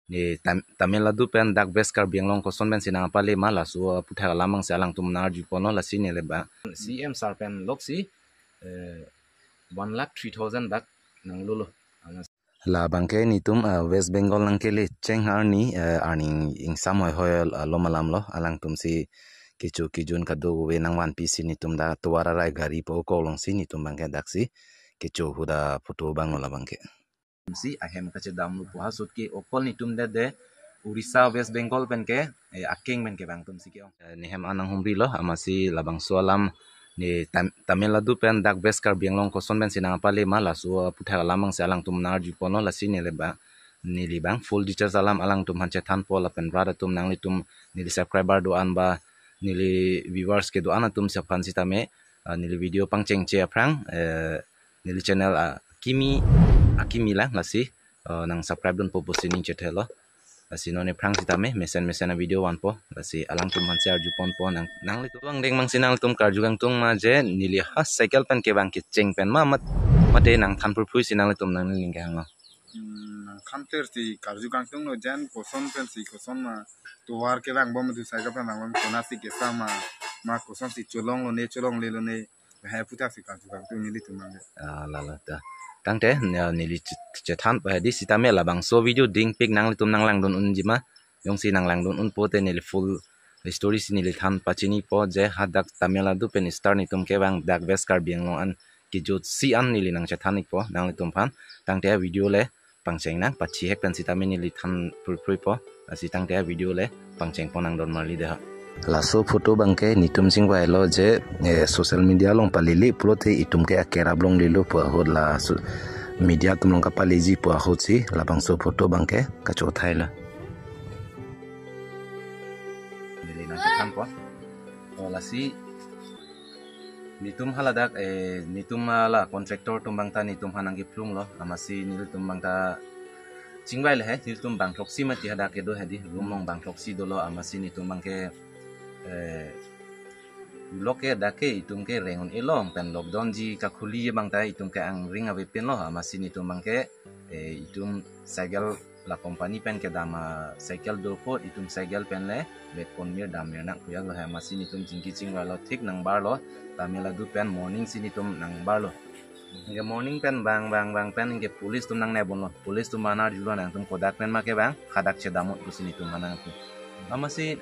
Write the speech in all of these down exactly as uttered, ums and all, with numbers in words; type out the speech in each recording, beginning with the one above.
Ne Tam-, Tamil Nadu pen dak West Karbi Anglong koson pensi nangpale ma, laso aphuthak alam angsi alangtum nang-arjuponlo, lasi neli ba C M sir pen loksi, eh, one lakh three thousand dak nanglolo. Labangke netum, ah, West Bengal nangkele cheng arni, eh, arni ingsam hoihoi, ah, alom alamlo, alangtumsi kecho kejun kadokave nangvanpisi netum dak tovar arai gari po kolongsi netum bangke daksi kecho huda photo abanglo labangke. Si ahem kachedamlo pu ahut ke okol netum dede Orissa, West Bengal penke, eh, akeng penke bangtumsi ke-ong. Eh, nehem an nanghumrilo, amatsi labangso alam ne Tam-, Tamil Nadu pen dak West Karbi Anglong koson pensi nangpale ma, laso aphuthak alam angsi alangtum nang-arjuponlo, lasi neli ba, neli bang full details alam alangtum aphan chethanpo, lapen rat atum nanglitum neli subscriber do-an ba neli viewers kedo-an atumsi aphan sitame, ah, neli video pangchengche aphrang, eh, neli channel, ah, akimi, akimi lang lasi, eh, nang subscribe dunpo pusi ning chethelo. Lasi non aphrang sitame mesen mesen avideo vanpo. Lasi alangtum aphansi arjuponpo nang, nanglitum angdeng mangsi nanglitum karju kangtung ma je neli ha cycle pen kevang kecheng pen ma mat, mate nangthan purphuisi nanglitum nangning kehanglo. Hmm, nangthan tersi karju kangtunglo jen koson pensi koson ma tovar kevang bom tu cycle pen vang bom konatsi kesa ma, ma kosonsi cholonglone cholonglelone. Lahai aphuthak si karju kangtung nelitum nang. Ah, lalo ta. Tangte, ya, neli che-, chethan pa hedi sitame labangso video dingpik nanglitum nanglangdun unji ma. Jongsi nanglangdun unpo te neli full story si neli than pachinipo je hadak Tamil Nadu pen star netum kevang dak West Karbi Anglong an kejutsi an neli nangchethan-ikpo nanglitum aphan. Tangte avideo le pangcheng nang pachihek pen sitame neli than purphuipo. Lasi tangte avideo le pangchengpon nang don marli deha. Laso photo bangke netum chingvailo je, eh, social media along palili pulote itum ke akerap longlelo pu ahut laso media atum along kapaleji pu ahutsi labangso photo bangke kachothailo. Neli nangchethanpo. Oh, lasi netum haladak, eh, netum hala contractor atum bangta netum aphan nangkephlunglo, amatsi nelitum bangta chingvai le he, nelitum bangthroksi mati hadak kedo hedi, room along bangthroksi dolo, amatsi netum bangke, eh, ulok ke dak ke itum ke reng un-elo pen lockdown ji kakhuli bangta itum ke angring avepinlo, amatsi netum bangke, eh, itum cycle la company pen kedam acycle dopo itum cycle pen le vetpon mir dam mir nang pu ajatlo he, amatsi netum chingki chingvailo thik nangbarlo, Tamil Nadu pen morning si netum nangbarlo. Anke morning pen vang vang vang pen anke police atum nangnepdunlo, police atum nang-arjulo nangtum kodak pen ma kevang, hadak chedam un pusi netum aphan nangpu. Amatsi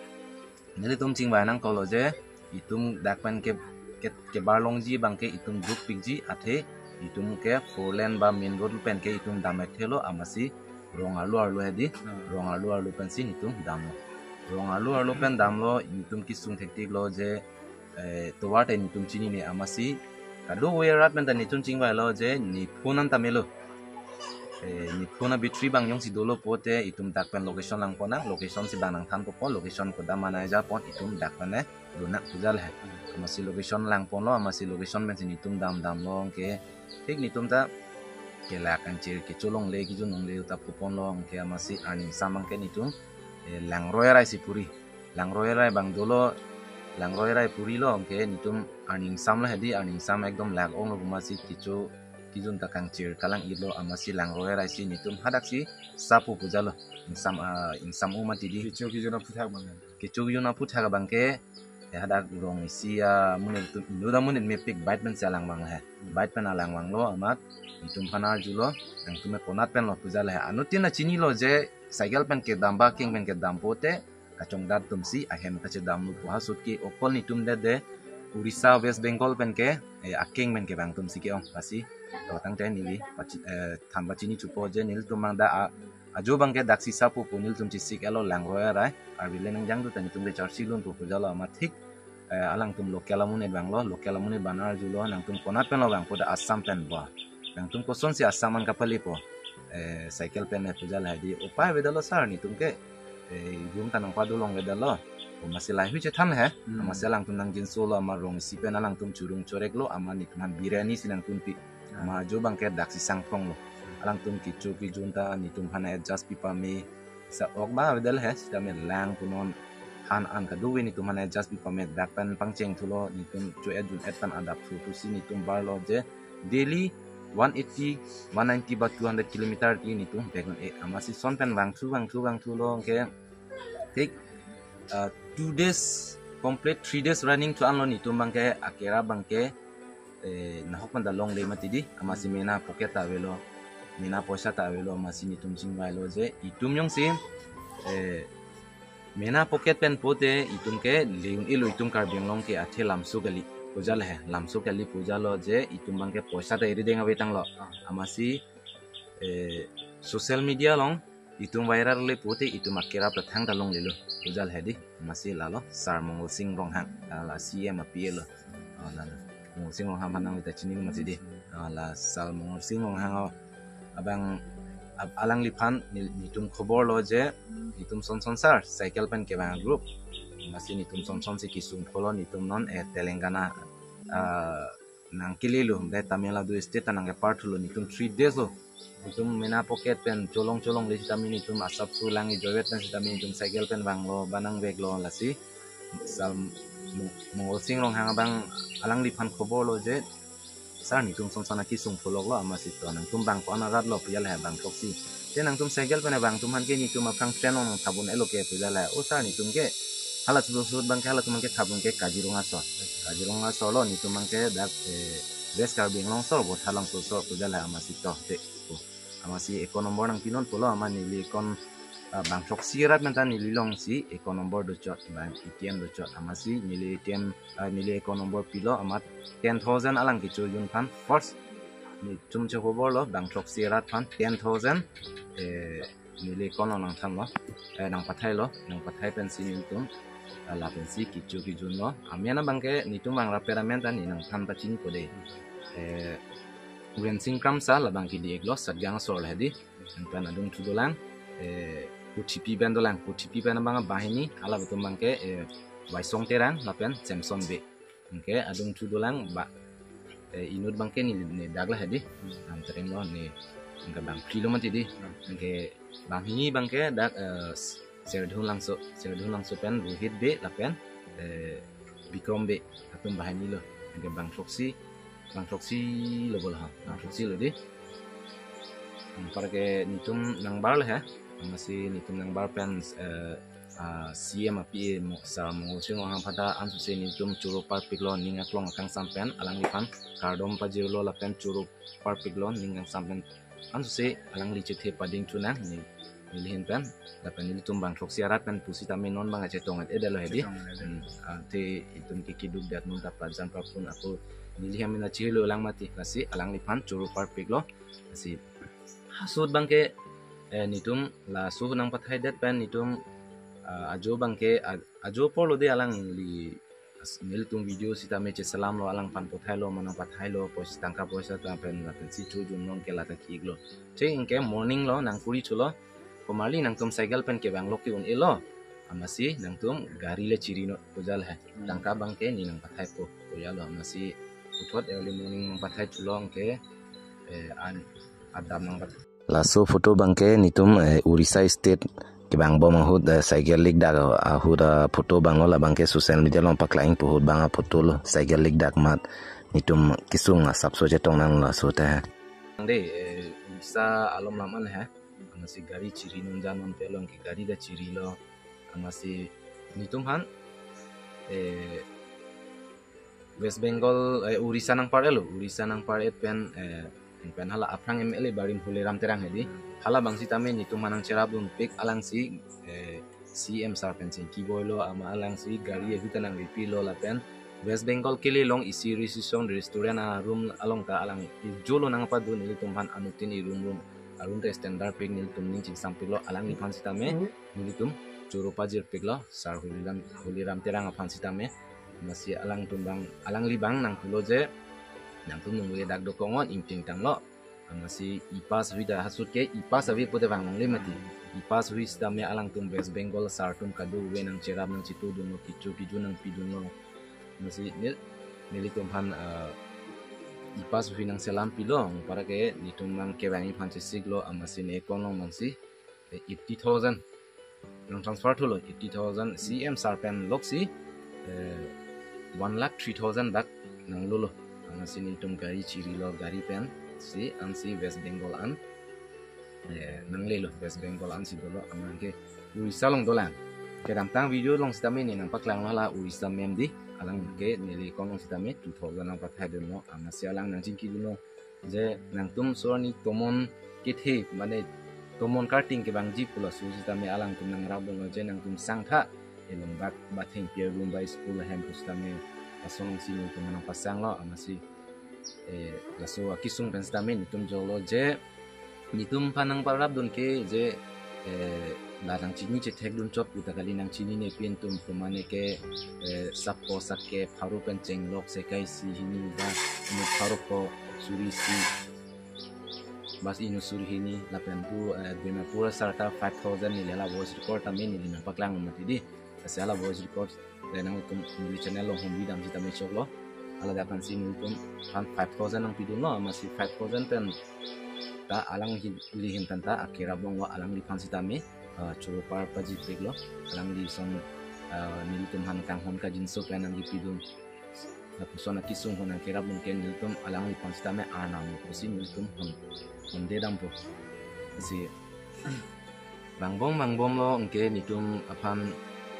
nelitum chingvai nangkoklo je itum dak pen ke, ke, kebar longji bangke itum dukpikji athe itum ke four lane ba main road pen ke itum dam-et thelo, amatsi rong arlo arlo hedi, hmm, rong arlo arlo pensi netum damlo. Rong arlo arlo pen damlo, netum kesung thektiklo je, eh, tovar te netum chinine, amatsi kadokave rat pen ta netum chingvailo je ne phone an ta melo. Eh, ne phone a battery bang jongsi dolo pulote itum dak pen location langpon nang, location si bang nangthanpo, location kodam anai japon itum dak pen ne do nang pu ajat le he. Amatsi location langponlo, amatsi location pensi netum dam damlo, anke thik netum ta kelak kangchir kecho longle kejun longle ta puponlo, anke amatsi arni ingsam anke netum, eh, Langroi arai si puri. Langroi arai bang dolo, Langroi arai purilo, anke netum arni ingsamlo hedi, arni ingsam ekdom lak-onglo pu amatsi kecho kejun ta kangchir kalang-itlo, amatsi Langroi arai si netum hadaksi sapu pu ajatlo. Ingsam, ah, ingsam-o mati di. Kecho kejun aphuthak bang. Kecho kejun aphuthak bangke, eh, hadak rong isi amonit atum inut amonit mepik bike pensi alang vanglo he. Bike pen alang vanglo, amat netum aphan arjulo, nangtum ke konat penlo pu ajat le he. Anuttin ta chinilo je cycle pen kedam ba akeng pen kedam pulote kachongdat atumsi ahem kachedamlo pu ahut ke okol netum dede Orissa, West Bengal pen ke, eh, akeng pen kevang atumsi ke-ong, lasi. To tangte neli pachi-, eh, than pachini thupo je nelitum bang da a-, ajo bangke daksi sapu pu nelitum chesik-etlo Langroi arai. Arve le nangjangdu ta netum ke charsi lunpo pu ajatlo, amat thik, eh, alangtum local amonit vanglo, local amonit bang arjulo, nangtum konat penlo vang pu ta Assam pen ba. Nangtum kosonsi Assam an kapalepo. Eh, cycle pen ne pu ajat le hedi, upai avedetlo sir netum ke, eh, room ta nangpado longledetlo. Amatsi lahai hui chethan he. Hmm. Amatsi alangtum nangjinsolo, amat rong isi pen alangtum churung choreklo, amat netum aphan biryani si nangtunpi. Ah. Amat ajo bangke daksi sangpronglo. Alangtum kecho kejun ta netum aphan adjust pi pame. Sa ok ba avedetlo he, sitame lang punon han an kadokave netum aphan adjust pi pame, dak pen pangcheng thulo, netum cho-et jun-et pen adap thu pusi netum barlo je daily one eighty, one ninety ba two hundred kilometer ke netum bek un-e. Amatsi son pen vangthu vangthu vangthu lo ke, thik, uh, two days, complete three days running thu anlo netum abangke, akerap abangke, eh, nahok pen ta longle mati di, amatsi mena pocket ta avelo, mena poisa ta avelo, amatsi netum chingvailo je, itum jongsi, eh, mena pocket pen pote itum ke le un-elo, itum Karbi Anglong ke athe lamso kali puja le he, lamso kali puja lo je, itum abangke poisa ta eri deng avetanglo, amatsi, eh, social media along itum viral le pote itum akerap ta thangta longlelo puja le he di, amatsi lalo Sar Mongol Sing Ronghang, ah, la C M api lo. Ah, lalo Mongol Sing Ronghang aphan nangli ta chini mati di. Ah, la Sar Mongol Sing Ronghang abang ab-, alangliphan ni-, netum khobor lo je netum son son sar cycle pen kevang group, amatsi netum son son si kesung pholo, netum non, eh, Telangana, ah, nangkele lo, de Tamil Nadu state ta nangkepar thulo, netum three days lo. Netum mena pocket pen cholong cholongle sitame netum asapso lang-e joyet pen sitame netum cycle pen vanglo, ba nangveklo, lasi Sar Mo-, Mongol Sing Ronghang abang alangliphan khobor lo je, sar, netum son son akesung pholoklo, amatsi to nangtum bang ko-an arat lo puja le he, bang throksi. Te nangtum cycle pen vang atum aphan ke netum aphrang train along thap un-elo ke puja le he. O sar, netum ke hala sudo sud abangke halatum abangke thap un ke Kaziranga asor. Kaziranga asor lo, netum abangke dak, eh, West Karbi Anglong asor, Vothatlangso asor puja le he, amatsi to te. Amatsi account number nangpinon pulo, amat neli account, ah, bang throksi arat pen ta neli alongsi account number dochot, bang A T M dochot, amatsi neli A T M, ah, neli account number pilo, amat ten thousand alang kecho jun aphan first netum che khobor lo, bang throksi arat aphan ten thousand, eh, neli account along nangthanlo, eh, nangpathailo, nangpathai pensi netum, ah, lapensi kecho kejunlo. Amen abangke netum vang rapet amen ta ne nangthan pachini ko de. Eh, Rensing Kramsa labang ke di-iklo, Satgaon asor le he di. Anpen adungthu dolang, eh, Kuthipi pen dolang, Kuthipi pen abang banghini, halatum abangke, eh, Waisong Terang lapen Samson Bey. Anke adungthu dolang ba, eh, inut abangke ne, ne dak le he di. Antereng lo ne, anke bang phli lo mati di. Anke banghini abangke dak, eh, Serdhun Langso, Serdhun Langso pen Rohit Bey lapen, eh, Bikrom Bey, atum banghini lo. Anke bang throksi, bang throksi lo bol ha, bang throksi lo di. Anparke netum nangbar le he, amatsi netum nangbar pen, eh, ah, C M api mo-, Sar Mongol Sing Ronghang aphan ta ansose netum choro parpiklo, ning aklong akangsam pen alangliphan kardom pajirlo lapen choro parpiklo, ning kangsam pen ansose alangli chethe pading chunang ne, neli ahin pen, lapen nelitum bang throksi arat pen pusitame non abang achetong-et-edetlo he di. Chetong-et-edet. Hmm, ah, te itum ke keduk dat non ta prajan prapun ako neli ahin mena chihilo lang mati, lasi alangliphan choro parpiklo, lasi hasut abangke, eh, netum laso nangpathaidet pen netum, ah, ajo abangke, ah, ajo apor lo de alangli as-, nelitum video sitame cheselamlo, alangphan pathailo, mane pathailo, poisa tangka poisa ta pen lapensi chojun long ke la ta ki-iklo. Te anke morning lo nangkuri chulo, komarli nangtum cycle pen kevanglo ke un-elo, amatsi nangtum gari le chirinon puja le he. Hmm. Tangka abangke ne nangpathaipo puja lo, amatsi puthot early morning nangpathai chulo anke, eh, an adap nangpathai. Laso photo abangke netum, eh, Orissa State kevangbom ahut, eh, cycle leak dak ahut, ah, photo abanglo, labangke social media along paklang pu ahut abang aphoto lo, cycle leak dak amat netum kesung asapso chetong nang laso te. Ang de, eh, Orissa alom lam an he, amatsi gari chirinon janon te along ke gari ta chirilo, amatsi netum aphan, eh, West Bengal, eh, Orissa nangpar-etlo, Orissa nangpar-et pen, eh, pen hala aphrang M L A barim Holiram Terang he di. Hala abang sitame netum aphan nangcherapdunpik, alangsi, eh, C M sar pen chingki boilo, amat alangsi gari ahut ta nangripilo lapen West Bengal kele along isi reception restaurant a-room along ta alang ijolo nangpadun, nelitum aphan anuttin irum rum, a-room ta standard pik, nelitum ning chingsampiklo, alangliphan sitame, hmm, nelitum choro pajirpiklo, Sar Holiram, Holiram Terang aphan sitame. Amatsi alangtum abang, alangli abang nangpulo je, nangtum nungve dak dokok non, ingting tanglo. Amatsi e-pass hui ta hasut ke e-pass ave pute vang longle mati. E-pass hui sitame alangtum West Bengal sar atum kadokave nangcherap nangchetongdunlo, kecho kejun nangpidunlo. Amatsi nel-, nelitum aphan, eh, e-pass hui nangselampilo, anparke netum abang kevangji aphan chesiklo, amatsi ne account along abangsi, eh, eighty thousand nangtransfer thulo, eighty thousand C M sar pen loksi, eh, one lakh three thousand dak nanglolo. Amatsi netum gari chirilo, gari pen si ansi West Bengal an, eh, nanglelo, West Bengal ansi dolo, amatke Orissa along dolang. Kedamtang video along sitame ne nangpaklanglo hala Orissa mem di, alangke neli konong sitame two thousand nangpathaidunlo, amatsi alang nangchingkidunlo je nangtum so arni tomon kethe, mane tomon karting kevangji pu laso sitame alangtum nangrapdunlo je nangtum sangtha, elong bak bathengpi arum bai school ahem pu sitame lason si nelitum nangpasanglo, amatsi, eh, laso akesung pen sitame netum joklo je netum aphan nangparapdun ke je, eh, la nangchini chethekdun chot puta kali, nangchinine pintum pu mane ke, eh, sapo sake pharo pen chenglok sekai isi hini ba inut pharo ko suri isi, bas inut suri hini lapen pu, eh, Dimapur asarta five thousand neli hala voice record tame neli nangpaklang mati di. Lasi hala voice record le nangtum neli channel along humri dam sitame choklo. Hala dak ansi nelitum aphan five thousand nangpidunlo, amatsi five thousand pen ta alangli ahin pen ta akerap longlo, alangliphan sitame, ah, choro par pajirpiklo. Alangli son, ah, nelitum aphan kanghon kajinso pen nangkipidun. Lapuson akesung ahut nangkerapdun ke nelitum alangliphan sitame arnam pusi nelitum hon, honde dampo. Lasi vangbom vangbomlo, anke netum aphan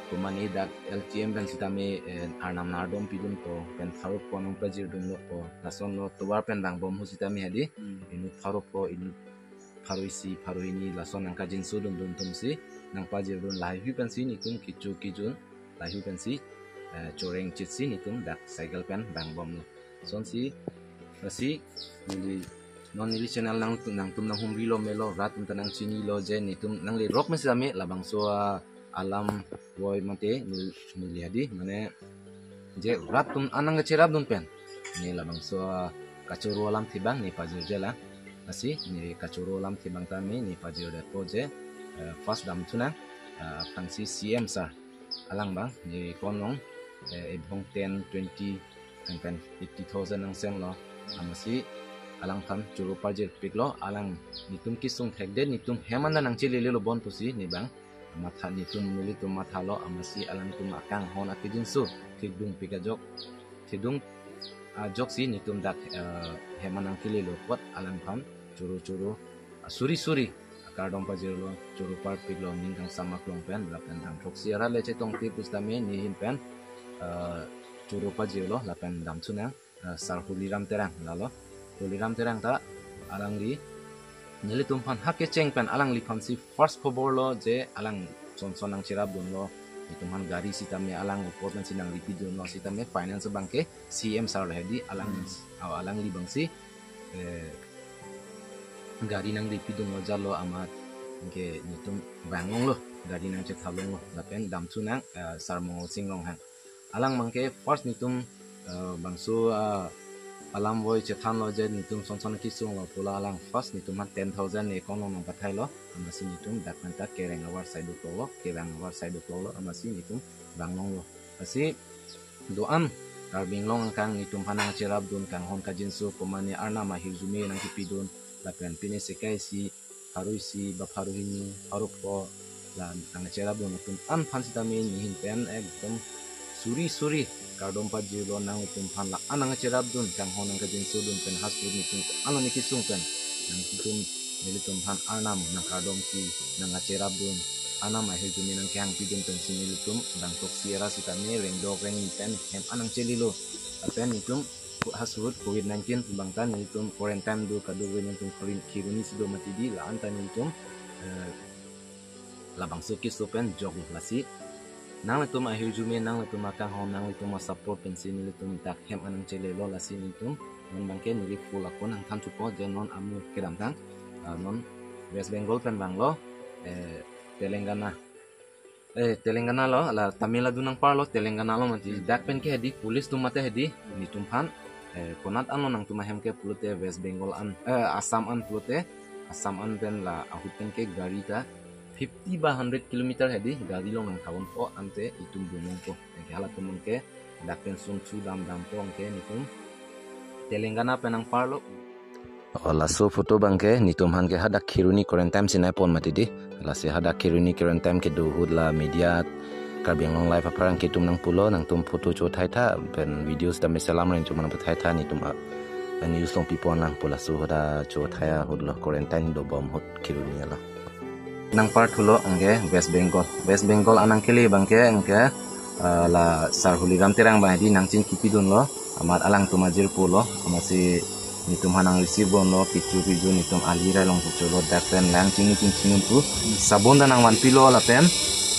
pu mane dak L T M pen sitame, eh, arnam nangkardompidunpo, pen pharo ko nangpajirdunlopo. Lasonlo tovar pen vangbom ahut sitame hedi, Hmm. inut pharo ko, inut pharo isi, pharo hini, lason nangkajinsodundun atumsi nangpajirdun, lahai hui pensi netum kecho kejun, lahai hui pensi, eh, choreng chitsi netum dak cycle pen vangbomlo. Lasonsi, lasi neli, non neli channel nang, nangtum nanghumrilo melo, rat atum ta nangchinilo je netum nanglerok pen sitame labangso, ah, alam voi mate neli, neli hedi, mane je rat atum an nangkacherapdun pen ne labangso, ah, kachoro alamthe abang ne pajirjelang. Lasi ne kachoro alamthe abang tame ne pajirdetpo je, eh, first damthunang, eh, aphrangsi C M sir alang abang ne konong, eh, ebhong ten, twenty, pen eighty thousand nangsenlo, amatsi alangphan choro pajirpiklo, alang netum kesung thekdet, netum hem anta nangchelelelo bon pusi ne abang matha, netum nelitum mathalo, amatsi alangtum akanghon akejinso thekdungpik ajok, thekdung ajoksi netum dak, eh, hem an nangkelelo apot alangphan choro choro, ah, suri suri akardom pajirlo, choro parpiklo, ning kangsam aklong pen, lapen dam throksi ara le chetongte pusitame ne ahin pen, eh, choro pajirlo, lapen damthunang, eh, sir Holiram Terang lalo. Holiram Terang ta alangli nelitum aphan ha kecheng pen alangliphansi first khoborlo je alang son son nangcherapdunlo, netum aphan gari sitame alang apor pensi nangripidunlo, sitame finance abangke C M sir le hedi, alang, Hmm. ah, alangli abangsi, eh, gari nangripidunlo jalo amat, anke netum vanglonglo, gari nangchethalonglo, lapen damthunang, eh, sir Mongol Sing Ronghang. Alang abangke first netum, eh, bangso, ah, alam voi chethanlo je netum son son kesunglo pulo, alang first netum aphan ten thousand ne konong nangpathailo, amatsi netum dak anta kereng avar sai dokloklo, kevang avar sai dokloklo, amatsi netum vanglonglo. Lasi do-an Karbi Anglong angkang netum aphan nangcherapdun kanghon kajinso, pu mane arnam ahirjume nangkipidun, lapen pine sekai isi, pharo isi ba pharo hini, pharo ko, la nangcherapdun atum an aphan sitame ne ahin pen ekdom suri suri kardom pajirlo, nanglitum aphan la-an nangcherapdun, kanghon nangkajinsodun pen hastun netum ko-an lo ne kesung pen nangtum nelitum aphan arnam nangkardomji, nangcherapdun, arnam ahirjume nangkehangpidun pensi nelitum dam throksi ara sitame rengdok rengni pen hem an nangchelelo. Lapen netum hasuhut covid nineteen abang ta netum quarantine do, kadokave netum Kheroni, Kheroni si do mati di, la-an ta netum, eh, labangso keso pen joklo. Lasi nanglitum ahirjume, nanglitum akanghon, nanglitum asupport pensi nelitum dak hem an nangchelelo. Lasi netum non abangke neli full akun nangthan thupo je non amu kedamtang, ah, non West Bengal pen vanglo, eh, Telangana, eh, Telangana lo, la Tamil Nadu nangparlo, Telangana lo mati. Hmm. Dak pen ke hedi, police atum mate hedi, netum aphan, eh, konat an lo nangtum ahem ke pulote West Bengal an, eh, Assam an pulote, Assam an pen la ahut pen ke gari ta fifty ba hundred kilometer hedi, gari along nangtha-unpo, ante itum dun-unpo. Anke halatum ke dak pen sun thu dam dampo, anke netum Telangana pen nangparlo. O, laso photo abangke netum aphan ke hadak Kheroni quarantine si nangpon mati di. Lasi hadak Kheroni quarantine kedo ahut la media Karbi Anglong Live apharman ke itum nangpulo, nangtum photo chothaitha pen video sitame selam reng choma nangpathaitha, netum a news along pipo nang pu laso hadak Chothai ahut lo, quarantine dobom ahut Kheroni along. Nangparthulo anke West Bengal. West Bengal anang kele abangke anke, ah, la Sar Holiram Terang abang hedi nangchingkipidunlo, amat alangtum ajirpo lo, amatsi netum aphan nang receive ponlo, kecho kejun netum ali rai along kecho lo, dak pen lang chingni chingchingnun pu, sabun ta nangvanpilo lapen,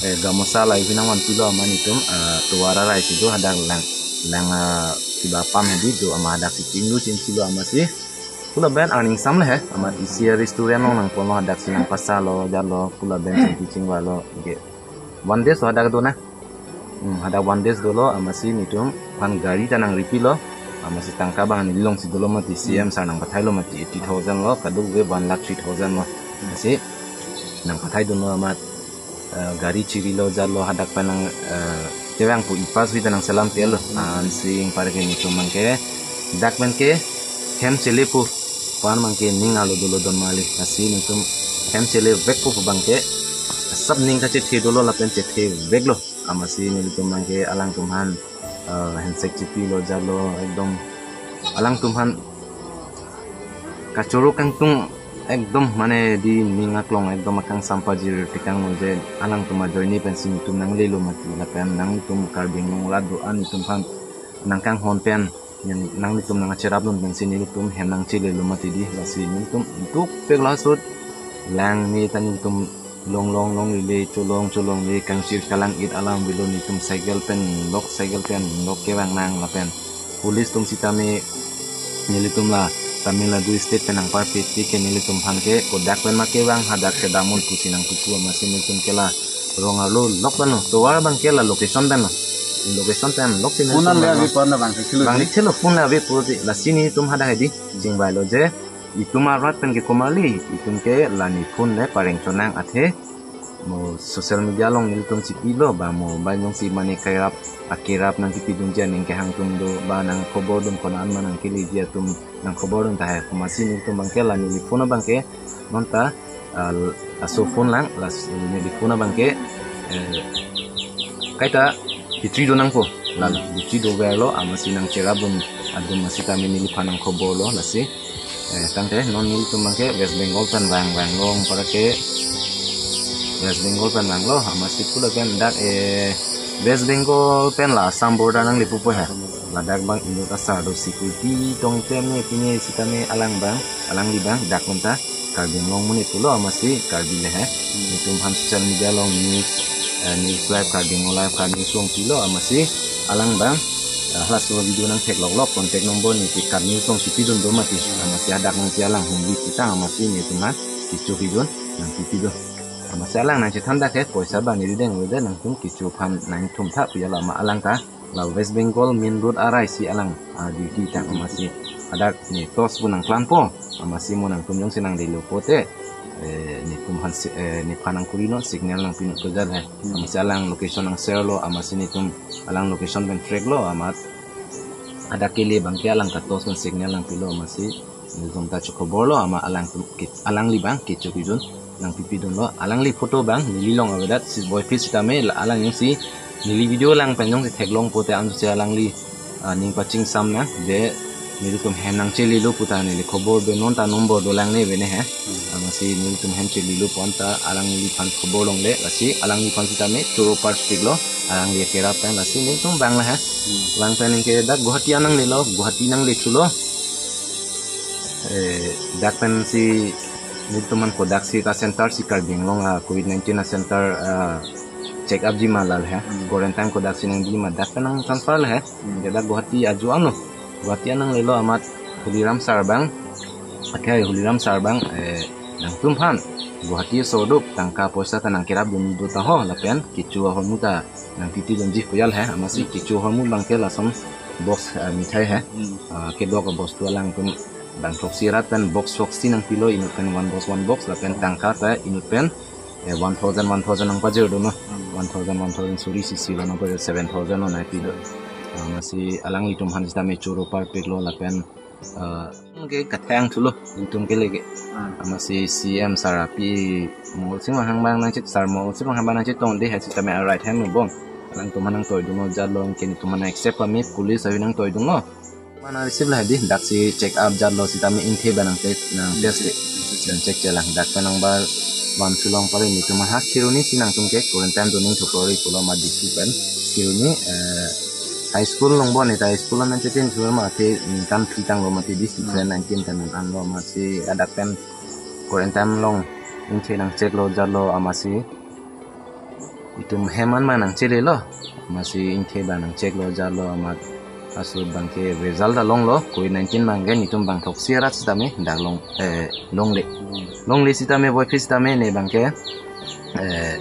eh, gamosa lahai nangvanpilo, amat netum, ah, tovar arai si do hadak lang, lang, ah, kiba apam hedi do, amat hadak si chinglu chingchilo, amatsi pu lapen arni ingsam le he, amat isi restaurant along nangponlo, hadak si nangpasarlo, jatlo, pu lapen chingki chingvalo, ge. One day so hadak do na. Hmm, hadak one day dolo, amatsi netum aphan gari ta nangripilo, amatsi tangka abang neli alongsi dolo mati, C M sir nangpathailo mati, eighty thousand lo, kadokave one lakh three thousand lo. Amatsi nangpathaidunlo amat, eh, gari chirilo jatlo, hadak pen nang, eh, kevang pu e-pass hui ta nangselam pelo. Ansi ingpar ke netum abangke dak pen ke hem chele pu pu-an abangke ning arlo dolo don mali. Lasi netum hem chelevekpo pu abangke asap ning kachethe dolo lapen chetheveklo. Amatsi nelitum abangke alangtum aphan, eh, handshake chipilo jatlo, ekdom alangtum aphan kachoro kangtung ekdom mane di ning aklong ekdom akangsam pajir tekanglo je alangtum ajoine pensi netum nanglelo mati lapen nangtum Karbi Anglong rat do-an netum aphan nangkanghon pen, nang, nanglitum nangcherapdun pensi nelitum hem nangchelelo mati di, lasi netum dukpek lo ahut lang ne ta netum longlong longle, cholong cholongle, kangchir kalang-it alam avelo, netum cycle pen lok, cycle pen lok kevang nang lapen police atum sitame nelitum la Tamil Nadu state pen nangparpik ti ke nelitum aphan ke kodak pen ma kevang hadak kedam un pusi nangpupu, amatsi nelitum ke la rong arlo lok pen lo, tovar abangke la location pen lo, location pen lok si phone nelitum le ave lo. Pon na bang ke chelo. Bang ke chelo, phone le ave pu ti, lasi netum hadak hedi chingvailo je itum arat pen ke komarli, itum ke la ne phone le pareng chonang athe mo social media along nelitum chipilo, ba mobile alongsi mane kerap, akerap nangkipidunji aning kehang atum do, ba nangkhobordun, konat ma nangkeleji atum nangkhobordun tahai, amatsi nelitum abangke la neli phone abangke non ta, ah, laso phone lang, las, neli phone abangke, eh, kaita battery do nangpo, la battery doverlo, amatsi nangcherapdun adum, amatsi tame neliphan nangkhoborlo, lasi, eh, tangte non nelitum abangke West Bengal pen vang, vanglo, ingpar ke West Bengal pen vanglo, amatsi pu lapen dak, eh, West Bengal pen la Assam border nangle pupo he. Ladak abang inut asar do, security tong teme pine sitame alang abang, alangli abang dak anta Karbi Anglong amonit pulo, amatsi Karbi le he. Netum aphan social media along news, eh, News Live Karbi Anglong Live Karbi News along pilo, amatsi alang abang, eh, halaso video nangtheklok lok contact number ne ti Karbi News along chipidun do mati, amatsi hadak nangsi alang hum vi sitang, amatsi netum aphan kecho kejun nangkipidun. Amatsi alang nangchethan dak he, poisa abang neli deng lo de, nangtum kecho aphan nangthum tha pu ya la, amat alang ta la West Bengal main road arai si alang, ah, duty tang, amatsi hadak ne torch pu nangklanpo, amatsi mo nangtum jongsi nanglelo pote, eh, netum aphan si, eh, nephan nangkurinon, signal nangpinon pu jat he. Amatsi alang location nang share lo, amatsi netum alang location pen track lo, amat hadak kele abangke alang ta torch pen signal nangpilo, amatsi nelitum ta chokhobor lo, amat alangtum ke, alangli abang kecho kejun nangpipidunlo, alangli photo abang neli along avedet, si boy face sitame la alang jongsi neli video lang pen jongsi theklong pote ansi alangli, ah, ning pachingsam nang, de nelitum hem nangchelelo pu ta neli khobor do, non ta number dolang ne vene he. Amatsi nelitum hem chelelo pu anta alangliphan khobor longle, lasi alangliphan sitame choro parpiklo, alangli akerap pen, lasi nelitum vang la he. Vang pen anke dak Guwahati an nanglelo, Guwahati nangle thulo. Eh, dak pensi nelitum aphan kodaksi ka center si Karbi Anglong, ah, covid nineteen a center, ah, check up ji ma la he. Quarantine kodaksi nangji ma dak pen nang transfer le he. Anke dak Guwahati ajo anlo. Guwahati an nanglelo, amat Holiram sir abang. Akhai Holiram sir abang, eh, nangtum aphan Guwahati aso do, tangka poisa ta nangkerapdun do ta ho, lapen kecho ahormu ta nangpipidunji pu ya la he, amatsi kecho ahormu abangke lason box, ah, mithai he. Ah, kedok abostu alangtum bang throksi rat pen box throksi nangpilo, inut pen one box, one box, lapen tangka ta inut pen, eh, one thousand, one thousand nangpajirdunlo. One thousand, one thousand suri sisi lo nangpajir, seven thousand lo nangpido. Ah, amatsi alanglitum aphan sitame choro parpiklo lapen, ah, ke kathang thulo, itum ke lege. Amatsi C M sir api Mongol Sing Manghang abang nangchet, sir Mongol Sing Manghang abang nangchetongde he sitame a right hand lo bom. Alangtum aphan nangtoidunlo jatlo, anke netum aphan accept pame police avi nangtoidunlo. Mana receive la hedi, dak si check up jatlo sitame ingthe ba nang test, nang test ke. Nang check chelang, dak pen nang ba bang sulong pare netum ha Kheroni si nangtum ke quarantine doning thupori pulo ma district pen. Kheroni, eh, high school along bo neta high school nang chetin thur ma the ningkan phli tanglo ma the di, Hmm. twenty nineteen kan anlo ma si adak pen quarantine along ingthe nang check lo jatlo ama si itum hem an ma nang chelelo. Ama si ingthe ba nang check lo jatlo ama aso abang ke result ta longlo, covid nineteen abang ke netum bang throksi arat sitame dak long, eh, longle. Longle sitame boy phis sitame ne abang ke, eh,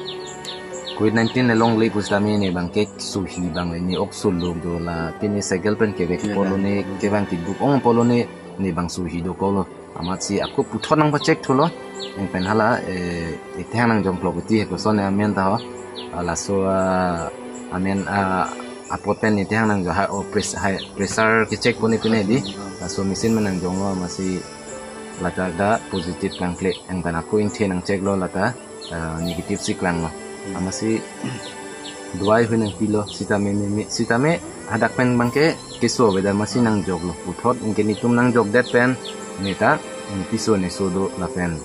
covid nineteen ne longle pu sitame ne abang ke suhi abang le ne ok suluk do la pini cycle pen kevek Iya, polo kan. ne kevang kiduk ong polo ne ne abang suhi dokoklo. Amat si ako puthot nang pa check thulo. Yang pen hala, eh, ithang nang jongklok iti he koson amen ta ho. Ah, laso, ah, amen, ah, apot pen ithang nang jo ha, oh, pres-, high pressure ke check pone pine di. Laso machine ma nang jonglo ama si lata da positive klangkle. Yang pen ako ingthe nang check lo lata, ah, negative si klanglo. Ama si duai hui nang pilo sitame meme sitame hadak pen abang ke keso avedet ma si nang joklo. Puthot ingke netum nang jokdet pen neta ne piso ne so do lapen,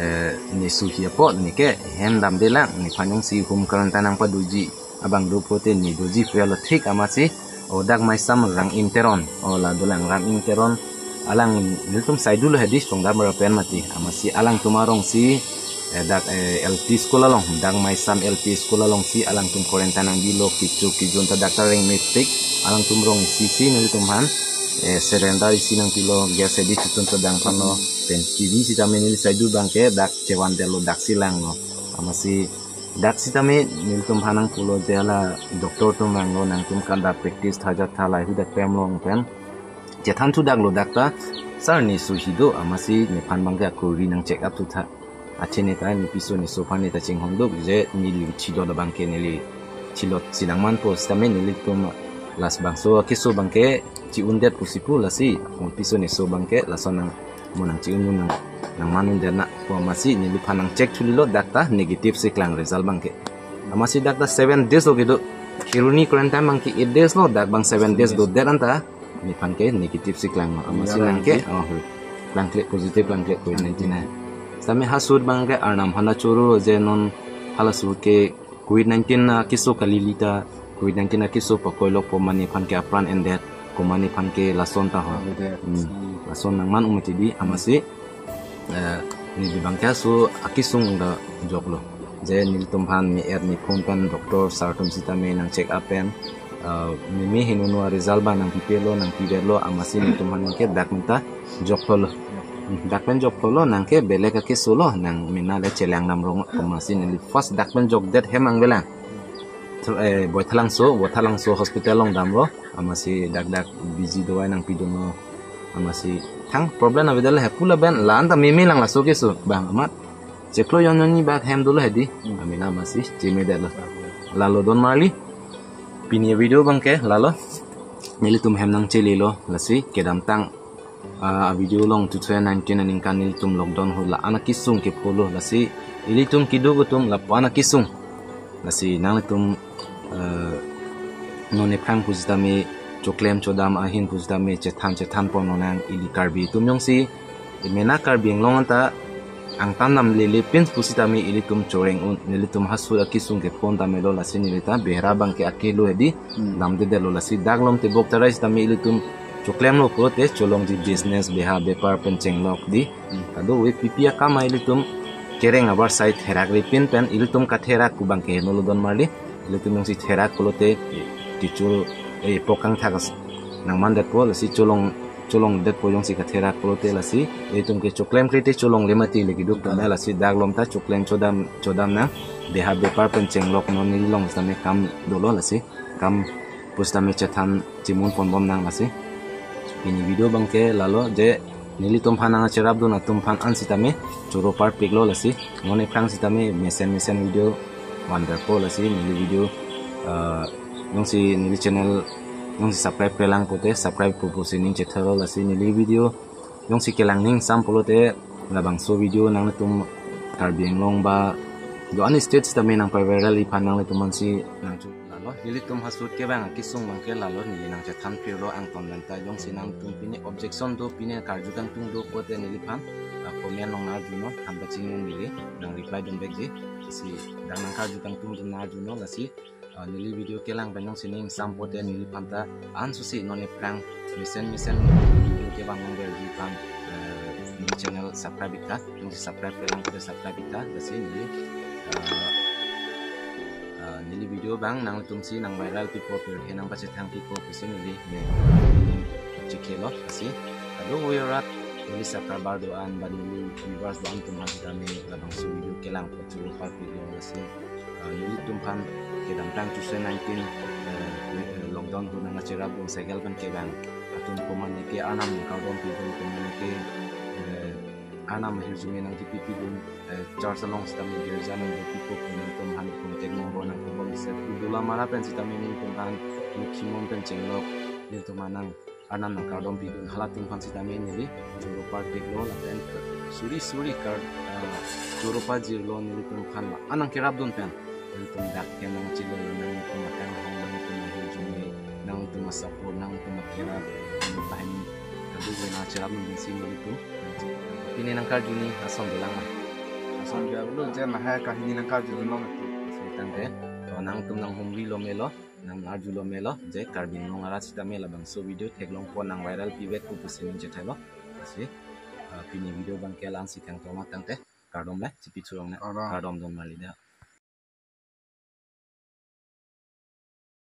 eh, ne suhi apot ne ke hem damde lang nephan jongsi home quarantine nang padoji abang do pulote ne doji pulo thik ama si o dak maisam Rang Ingteron, o la dolang Rang Ingteron alang nelitum saidu lo hedi songdam ra pen mati ama si alangtum arong si, eh, dak, eh, L P school along, dak maisam L P school along si alangtum quarantine nang bilo kichu kijun ta dak ta reng metik alangtum rong si si nelitum aphan, eh, surrender isi nang pilo gas hedi chutun ta dang pano pen T V sitame neli saidu abang ke dak chevan detlo dak si langlo ama si dak sitame nelitum aphan nang pulo je hala doctor atum vanglo nangtum kanda practice tha jat tha lahai hu dak pemlong pen chethan thu daklo dak ta sir ne suhi do ama si nephan abang ke akuri nang check up thu tha. Athe neta ne piso ne so aphan neta chinghon duk je neli chidot abang ke neli chilot si nang manpo sitame nelitum last bangso keso abang ke chi-un det pusi pu lasi ne piso ne so abang ke lason nang mo nang chi-un nang nang man un det na pu ama si neliphan nang check thulilo dak ta negative si klang result abang ke. Ama si dak ta seven days lo kedo. Kheroni quarantine abang ke eight days lo dak abang seven days do det anta nephan ke negative si klanglo. Ama si Iya, nang ke, iya. oh, klangkle positive klangkle covid nineteen hai. Sitame ha suit abang ke arnam aphan ta choro je non hala suit ke covid nineteen akeso kali lita covid nineteen akeso pakoilok po ma nephan ke apran endet ko ma nephan ke lason ta ho. Endet. Hmm. Hmm. Lason nang man umati di ama si, eh, neli abang ke so akesung ta joklo. Je nelitum aphan me-et me-phone pen doctor sir atum sitame nang check up pen, eh, meme henono result abang nang pipelo nang pidetlo ama si nelitum aphan ke dak pen ta joklo. Dak pen joklo nang ke belek akeso lo nang mena le chelang dam rong ama si neli first dak pen jokdet hem ang belang. Tho, eh, Boithalangso, Boithalangso hospital along damlo. Ama si dak dak busy dawai nang pidunlo. Ama si thang problem avedet le hepu lapen la anta meme lang laso keso abang amat. Cheklo yon yon ni bak hem dolo hedi. Hmm. Amena ama si cheme detlo. Lalo don marli. Pini video abang ke lalo. Nelitum hem nang chelilo lasi kedamtang, ah, video along two thousand nineteen aningkan nelitum lockdown hu la-an akesung kepho lo lasi ilitum keduk atum lapu-an akesung. Lasi nanglitum, eh, non ephrang pusitame choklem chodam ahin pusitame chethan chethan pon nang ili Karbi atum jongsi mena Karbi Anglong anta angtan dam lele pin pusitame ilitum choreng un nelitum ha suit akesung kepho tame lo lasi neli ta behera abang ke akelo hedi Hmm. damdedetlo lasi dak lom tebok tarai sitame ilitum choklemlo pulote cholongji business beha bepar pen chenglok di. Hmm. Kadokave pipi akam ilitum kereng abar sai therak ripin pen ilitum katherak pu abang ke henolo don marli. Ilitum jongsi therak pulote kechul, eh, pokang thakas nang mandetpo lasi cholong cholongdetpo jongsi katherak pulote lasi ilitum ke choklem krete cholongle mati le keduk tame lasi dak lom ta choklem chodam chodam nang beha bepar pen chenglok non neli along sitame kam dolo lasi kam pusitame chethan chimun ponbom nang lasi. Pini video abang ke lalo je nelitum aphan nang cherap dun atum aphan an sitame choro parpiklo lasi. Non ephrang sitame mesen mesen video wonderful lasi neli video, eh, jongsi neli channel jongsi subscribe kelang pulote subscribe pu pusi ning chethelo lasi neli video jongsi kelang ning sam pulote labangso video nanglitum Karbi Anglong ba do-an state sitame nang pa viral iphan nanglitum ansi nang chu Nelitum ahut kevang akesung abang ke lalo, neli nangchethan phirlo angton lanta. Jongsi nangtum pine objection do, pine karju kangtung do pulote neliphan, ah, comment along nang-arjunon, than pachini neli, nang reply dun back ji. Lasi dak nangkarju kangtung do nang-arjunon, lasi, ah, neli video kelang pen jongsi ning sam pulote neliphan ta ansose non aphrang mesen mesen video kevang nangverji aphan, eh, neli channel subscribe ik tha, jongsi subscribe kelang pulote subscribe ik tha, lasi neli, eh, eh, neli video abang nangtumsi nang-viral pipo, pirthe nangpachethang pipo pusi neli ne chekhelo. Lasi kadokave arat neli subscriber do-an ba neli viewers do-an atum aphan sitame labangso video kelang apot choro parpiklo. Lasi, ah, nelitum aphan kedamtang two thousand nineteen, eh, eh, lockdown ahut nangkacherapdun cycle pen kevang atum komane ke Arnam nangkardom pidun, komane ke, eh, Arnam ahirjume nangkepi pidun, eh, church along sitame girja nangdopipo pu nelitum aphan contact number nangkebom isi, Dolamara pen sitame nelitum aphan Lokhimon pen chenglok nelitum aphan nang Arnam nangkardom pidun, halatum aphan sitame neli choro parpiklo. Lapen suri suri kar, ah, choro pajirlo nelitum aphan la-an nangkerapdun pen. Nelitum dak ke nangchelo, nangtum akanghon, nangtum ahirjume, nangtum asupport, nangtum akerap, nangtum banghini kadokave nangcherapdun pensi nelitum. Pine nangkarju ni ason dolang ma? Ason dia belum, je lahai kahini nangkarjudunlong itu. Lasi tangte, to nangtum nanghumrilo melo, nang-arjulo melo, je Karbi Anglong arat sitame labangso video theklongpo, nang-viral pivekpo pusi ning chethelo. Lasi, ah, pine video abang ke la-ansi kangton ma tangte, kardom le, chipi churong na, Kardom. Kardom don mali da.